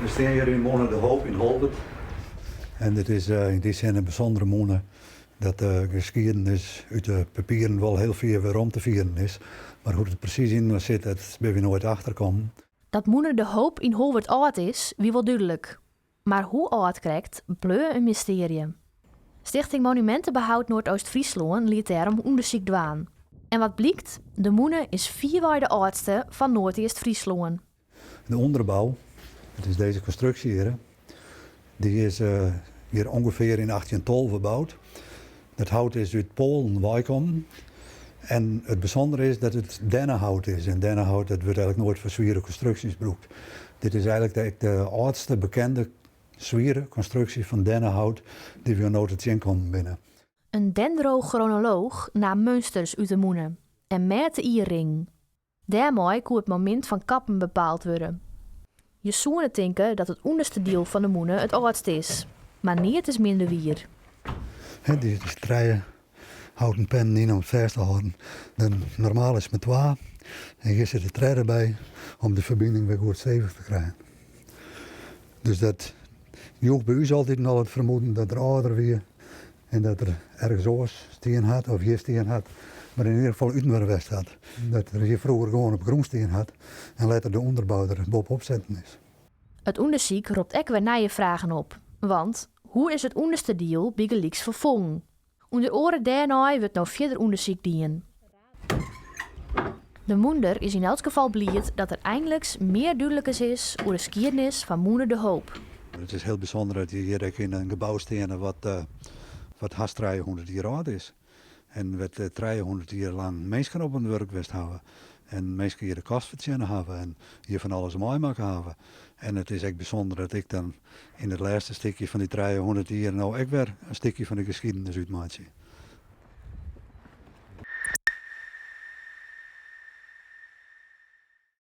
We stean hjir yn Mûne De Hoop yn Holwert. En dit is yn dy sin in bysûndere mûne dat de geskiednis út de papieren wol hiel fier werom te fieren is. Mar hoe't it presys yn sit, dat binne we noait achterkommen. Dat Mûne De Hoop yn Holwert âld is, wie wol dúdlik. Mar hoe âld krekt, bleau in mystearje. Stichting Monumentenbehoud Noordoost-Fryslân liet dêrom ûndersyk dwaan. En wat blykt, de mûne is fierwei de âldste fan Noardeast-Fryslân. De ûnderbou, dat is dizze konstruksje hjir, dy is hjir ûngefear yn 1812 boud. Dat hout is út Poalen weikommen. En it bysûndere is dat it dennehout is. En dennehout dat wurdt eigenlik noait foar swiere konstruksjes brûkt. Dit is eigenlik de, de âldste bekende swiere konstruksje fan dennehout dy't we no te tsjinkommen binne. In dendrogronolooch naam meunsters út de mûne en meat de jierringen. Dêrmei koe it momint fan kappen bepaald wurde. Je soene tinke dat it ûnderste diel fan de mûne it âldst is, mar neat is minder wier. Der is trije houten pennen yn om it fêst te hâlden. De normaal is mei twa en hjir sit de tredde by om de ferbining wer goed stevich te krijen. Dus dat joech by ús altyd al it fermoeden dat er âlder wie en dat er ergens oars stien hat of hjir stien hat, mar yn ieder gefal útinoar west hat. Dat er hjir froeger gewoan op 'e grûn stien hat en letter de ûnderbou der boppe-op setten is. It ûndersyk ropt ek wer nije fragen op. Want hoe is it ûnderste diel bygelyks ferfongen? Under oare dêrnei wurdt no fierder ûndersyk dien. De mûnder is yn elts gefal bliid dat der einliks mear dúdlikens is oer de skiednis fan Mûne De Hoop. It is hiel bysûnder dat je hjir ek yn in gebou steane wat, wat hast 300 jier âld is. En wêr't 300 jier lang minsken op it wurk west hawwe. En minsken hjir de kost fertsjinne hawwe en hjir fan alles meimakke hawwe. En it is ek bysûnder dat ik dan yn it lêste stikje fan dy 300 jier no ek wer in stikje fan de geskiednis útmeitsje.